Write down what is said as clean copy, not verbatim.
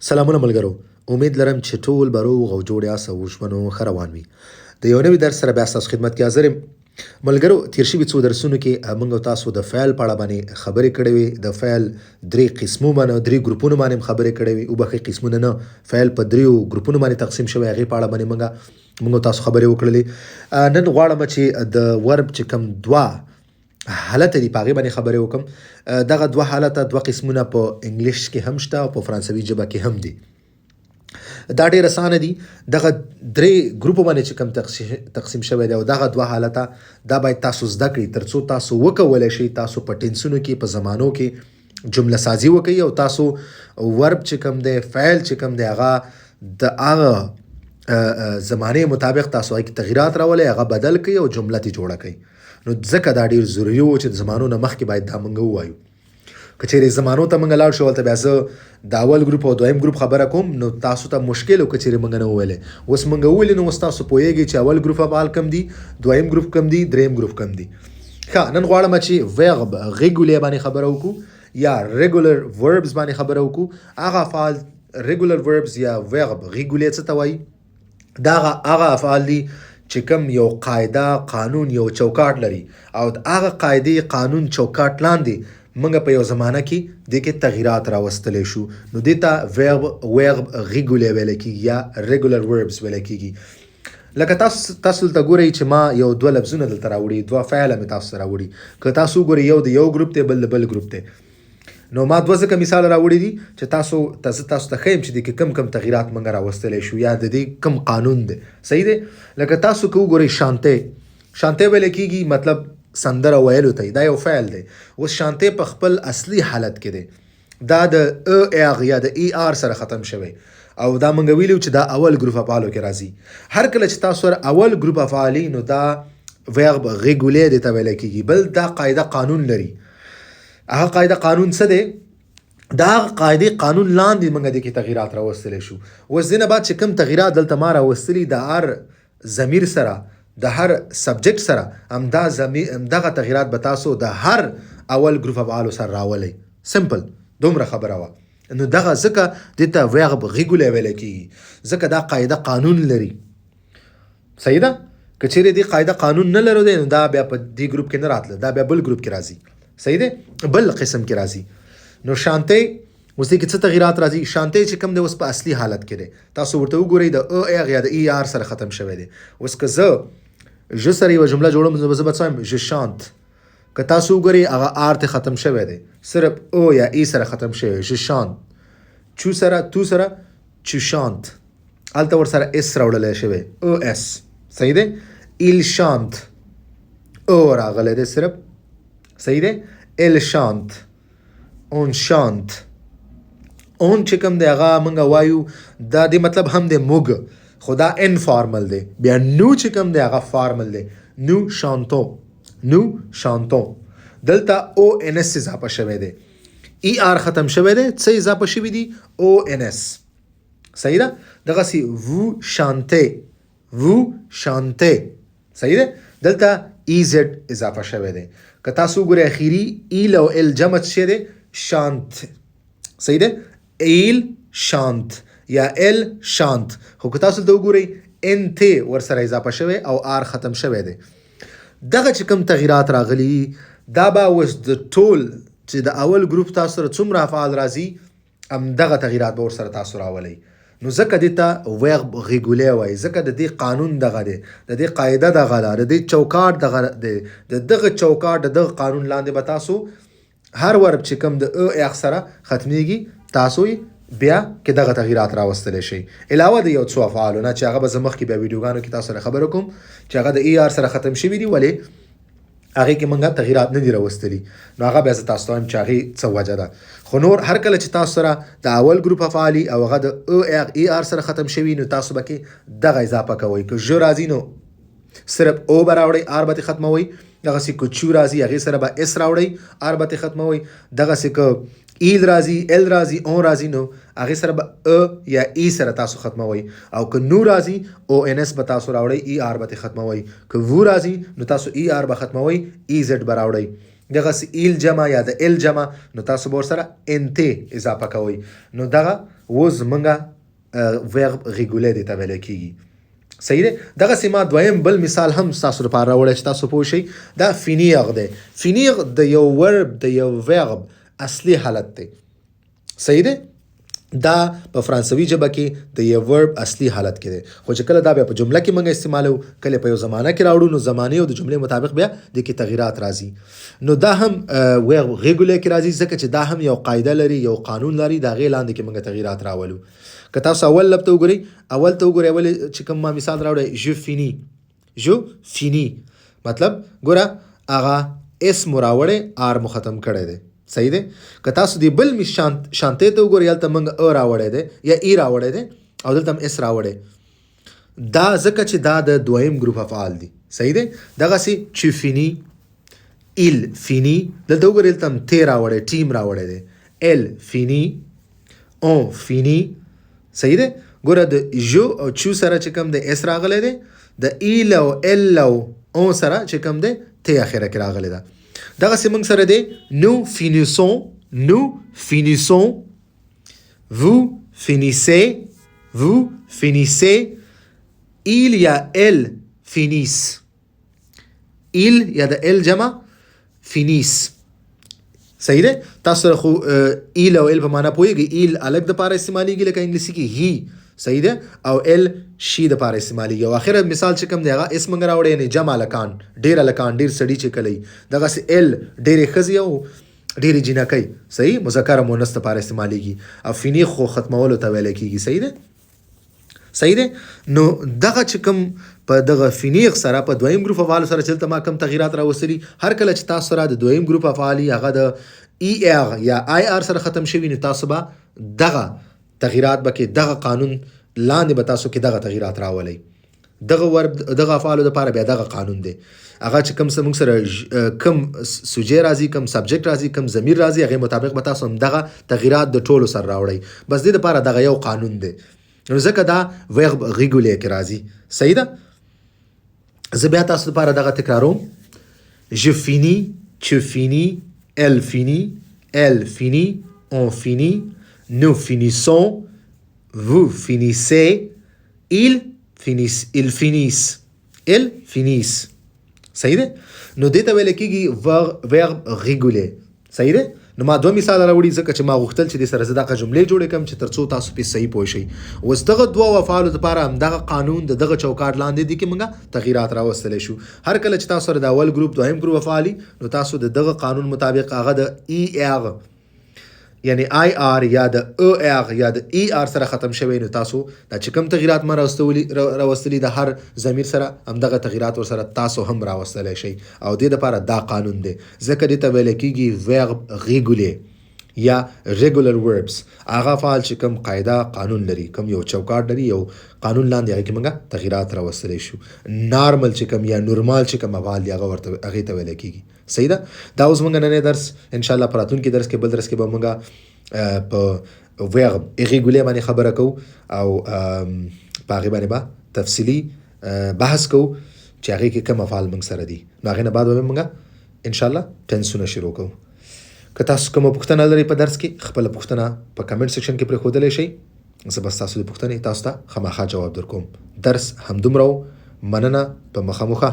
سلامونه ملګرو، امید لرم چې ټول به روغ او جوړ یاست او ژوند مو ښه روان وي. د یو نوي درس سره بیا ستاسو خدمت کې حاضر یم. ملګرو، تیر شوي څو درسونو کې موږ او تاسو د فعل په اړه باندې خبرې کړې وې. د فعل درې قسمو باندې، درې ګروپونو باندې هم خبرې کړې وې. وبخښئ، قسمونه نه، فعل په دریو ګروپونو باندې تقسیم شوی، هغې په اړه باندې موږ او تاسو خبرې وکړلې. نن غواړم چې د ورب چې کوم دوه حالت دي، په هغې باندې خبرې وکم. دغه دوه حالته، دوه قسمونه په انګلیش کې هم شته او په فرانسوي ژبه کې هم دي. دا ډېر اسانه دي. دغه درې ګروپو باندې چې کوم تقسیم شوی دی او دغه دوه حالته، دا باید تاسو زده کړئ، ترڅو تاسو وکولی شئ تاسو په ټینسونو کې، په زمانو کې جمله سازي وکړئ او تاسو ورب چې کوم دی، فعل چې کوم دی، هغه د هغه زمانې مطابق تاسو هغې کې تغیرات راولئ، هغه بدل کړئ او جمله ترې جوړه کړئ. نو ځکه دا ډېر ضروري و چې د زمانو نه مخکې باید دا موږ ووایو. که چیرې زمانو ته موږ لاړ شو، هلته بیا زه د اول ګروپ او دویم ګروپ خبره کوم، نو تاسو ته مشکل و که چیرې موږ نه وویلې. اوس موږ وویلې، نو اوس تاسو پوهیږئ چې اول ګروپ افعال کوم دي، دویم ګروپ کوم دي، دریم ګروپ کوم دي. ښه، نن غواړم چې verbe régulier باندې خبره وکړو یا regular verbs باندې خبره وکړو. هغه افعال، regular verbs یا verbe régulier څه ته وایي؟ دا هغه افعال دي چې کوم یو قاعده، قانون، یو چوکاټ لري او د هغه قاعدې، قانون، چوکاټ لاندې موږ په یو زمانه کې دې کې تغیرات راوستلی شو. نو دې ته verbe régulier ویل کېږي یا regular verbs ویل کېږي. لکه تاسو دلته ګورئ چې ما یو دوه لفظونه دلته راوړي، دوه فعله مې تاسو ته راوړي. که تاسو وګورئ، یو د یو ګروپ دی، بل د بل ګروپ دی. نو ما دوه ځکه مثال راوړي دي چې تاسو ته زه تاسو ته ښیم چې دې کې کم کم تغیرات موږ راوستلی شو یا د دې کم قانون دی. صحیح دی؟ لکه تاسو که وګورئ، chanter، chanter ویل کېږي، مطلب سندره ویلو ته. دا یو فعل دی. اوس chanter په خپل اصلي حالت کې دی، دا د e r یا د e r سره ختم شوی او دا مونږ ویلو چې دا اول ګروپ افعالو کې راځي. هر کله چې تاسو سره اول ګروپ افعالي، نو دا verbe régulier دی ته ویل کېږي. بل دا قاعده قانون لري. هغه قاعده قانون څه دی؟ دا قاعده قانون لاندې موږ دې کې تغیرات راوستلی شو. اوس دې نه بعد چې کوم تغیرات دلته ما راوستلي، د هر ضمیر سره، د هر subject سره، همدا ضمیر، همدغه تغیرات به تاسو د هر اول ګروپ افعالو سره راولئ. simple دومره خبره وه. نو دغه ځکه دې ته verbe régulier ویل کېږي، ځکه دا قاعده قانون لري. صحیح ده؟ که چیرې دې قاعده قانون نه لرو دی، نو دا بیا په دې ګروپ کې نه راتله، دا بیا بل ګروپ کې راځي. صحیح دی؟ بل قسم کې راځي. نو chanter، اوس دې کې څه تغیرات راځي؟ chanter چې کوم دی، اوس په اصلي حالت کې دی. تاسو ورته وګورئ، د e r یا د e r سره ختم شوی دی. اوس که زه je سره یوه جمله جوړوم، زه به څه وایم؟ je chante. که تاسو وګورئ، هغه r ته ختم شوی دی، صرف e یا i سره ختم شوی، je chante. tu سره، tu سره، tu chantes. هلته ورسره s راوړلی شوی، e s. صحیح دی؟ il chante، e راغلی دی صرف. صحیح دی؟ elle chante، on chante. on چې کوم دی، هغه موږ وایو، دا د مطلب هم دی موږ، خو دا informel دی. بیا nous چې کوم دی، هغه formel دی، nous chantons، nous chantons. دلته o n s اضافه شوی دی، e r ختم شوی دی. څه اضافه شوی دی؟ o n s. صحیح ده؟ دغسې vous chantez، vous chantez. صحیح ده؟ دلته e z اضافه شوی دی. که تاسو وګورئ، اخیری ils او elles جمع څه دی؟ chantent. صحیح ده؟ ils chantent یا elles chantent. خو که تاسو دلته وګورئ، n t ورسره اضافه شوی او r ختم شوی دی. دغه چې کوم تغیرات راغلي، دا به اوس د ټول چې د اول ګروپ تاسو سره څومره افعال راځي، همدغه تغیرات به ورسره تاسو راولئ. نو ځکه دې ته verbe régulier وایي، ځکه د دې قانون دغه دی، د دې قاعده دغه ده، د دې چوکاټ دغه دی. د دغه چوکاټ، د دغه قانون لاندې به تاسو هر verbe چې کوم د e r سره ختمیږي، تاسو یې بیا کې دغه تغیرات راوستلی شئ، علاوه د یو څو افعالو نه چې هغه به زه مخکې بیا ویډیوګانو کې تاسو سره خبره کوم چې هغه د e r سره ختم شوي دي، ولې هغې کې موږ تغیرات نه دي راوستلي. نو هغه بیا زه تاسو ته وایم چې هغې څه وجه ده. خو نور هر کله چې تاسو سره د اول ګروپ افعالي او هغه د e r e r سره ختم شوي، نو تاسو به کې دغه اضافه کوئ. که je راځي، نو صرف e به راوړئ، r به ترې ختموئ. دغسې که tu راځي، هغې سره به s راوړئ، r به ترې ختموئ. دغسې که il راځي، elle راځي، on راځي، نو هغې سره به e یا i سره تاسو ختموئ. او که nous راځي، o n s به تاسو راوړئ، e r به ترې ختموئ. که vous راځي، نو تاسو e r به ختموئ، e z به راوړئ. دغسې ils جمع یا د elles جمع، نو تاسو به ورسره n t اضافه کوئ. نو دغه اوس زمونږ verbe régulier دې ته ویل کېږي. صحیح دی. دغسې ما دویم بل مثال هم ستاسو لپاره راوړی چې تاسو پوه شئ. دا finir دی. finir د یو verb، د یو verb اصلي حالت دی. صحیح دی. دا په فرانسوي ژبه کې د یو verb اصلي حالت کې دی، خو چې کله دا بیا په جمله کې موږ استعمالو، کله په یو زمانه کې راوړو، نو زمانې او د جملې مطابق بیا دې کې تغیرات راځي. نو دا هم verbe régulier کې راځي، ځکه چې دا هم یو قاعده لري، یو قانون لري، د هغې لاندې کې موږ تغیرات راولو. که تاسو اول لب ته وګورئ، اول ته وګورئ، اول چې کوم ما مثال راوړی، je finis، je finis، مطلب ګوره هغه s مو راوړی، r مو ختم کړی دی. صحیح دی. که تاسو دې بل chanter ته وګورئ، هلته موږ e راوړی دی یا i راوړی دی او دلته هم s راوړی، دا ځکه چې دا د دویم ګروپ افعال دي. صحیح دی. دغسې tu finis، il finit، دلته وګورئ، دلته هم t راوړی، t هم راوړی دی، elle finit، on finit. صحیح دی. ګوره د je او tu سره چې کوم دی s راغلی دی، د il او elle او on سره چې کوم دی t اخره کې راغلی ده. دغسې موږ سره دی nous finissons، nous finissons، vous finissez، vous finissez، ils یا elles finissent، ils یا د elles جمع finissent. صحیح دی. تاسو سره خو ils او elles په معنا پوهېږئ. il هلک دپاره استعمالېږي لکه انګلیسي کې he. صحیح دی. او elle she دپاره استعمالېږي. او اخره مثال چې کوم دی هغه s موږ راوړی، یعنې جمع هلکان، ډېر هلکان، ډېر سړي چې کله وي. دغسې elles ډېرې ښځې او ډېرې جینکۍ. صحیح، مذکر او مؤنث دپاره استعمالېږي. او finir خو ختمولو ته ویلی کېږي. صحیح دی. صحیح دی. نو دغه چې کوم په دغه finir سره، په دویم ګروپ افعالو سره چې دلته ما کوم تغیرات راوستلي، هر کله چې تاسو سره د دویم ګروپ افعال هغه د i r یا i r سره ختم شوي، نو تاسو به دغه تغیرات به کې دغه قانون لاندې به تاسو کې دغه تغیرات راولئ. دغه verb، دغه افعالو دپاره بیا دغه قانون دی. هغه چې کوم څه موږ سره کوم sujet راځي، کوم subject راځي، کوم ضمیر راځي، هغې مطابق به تاسو هم دغه تغیرات د ټولو سره راوړئ. بس دې دپاره دغه یو قانون دی، نو ځکه دا verbe régulier کې راځي. صحیح ده. زه بیا تاسو لپاره دغه تکراروم. Je finis، tu finis، elle finit، elle finit، on finit، nous finissons، vous finissez، ils finissent، ils finissent، ils finissent. صحیح ده. نو دې ته ویل کېږي verbe régulier. صحیح ده. نو ما دوه مثال راوړي ځکه چې ما غوښتل چې دې سره زه دغه جملې جوړې کړم چې تر څو تاسو پې صحیح پوه شئ. اوس دغه دوو افعالو دپاره هم دغه قانون د دغه چوکاټ لاندې دي کې موږ تغیرات راوستلی شو. هر کله چې تاسو سره د اول ګروپ، دویم ګروپ افعال، نو تاسو د دغه قانون مطابق هغه د i r یعنی i r یا د e r یا د i r سره ختم شوی، نو تاسو دا چې کوم تغیرات ما راوستلي د هر ضمیر سره، همدغه تغیرات ورسره تاسو هم راوستلی شئ. او دې دپاره دا قانون دی، ځکه دې ته ویل کېږي verbe régulier یا regular verbs. هغه افعال چې کوم قاعده قانون لري، کوم یو چوکاټ لري، یو قانون لاندې هغې کې موږ تغیرات راوستلی شو. نارمل چې کوم یا نورمال چې کوم افعال دي هغه ورته هغې ته ویل کېږي. صحیح ده. دا اوس موږ نننی درس، ان شاء الله په راتلونکي درس کې، بل درس کې به موږ په verbe irrégulier باندې خبره کوو او په هغې باندې به تفصیلي بحث کوو چې هغې کې کوم افعال موږ سره دي. نو هغې نه بعد به موږ ان شاء الله tense ونه شروع کوو. که تاسو کومه پوښتنه لرئ په درس کې، خپله پوښتنه په comment section کې پرېښودلی شئ. زه به ستاسو د پوښتنې تاسو ته خامخا جواب درکوم. درس همدومره و. مننه، په مخه مو ښه.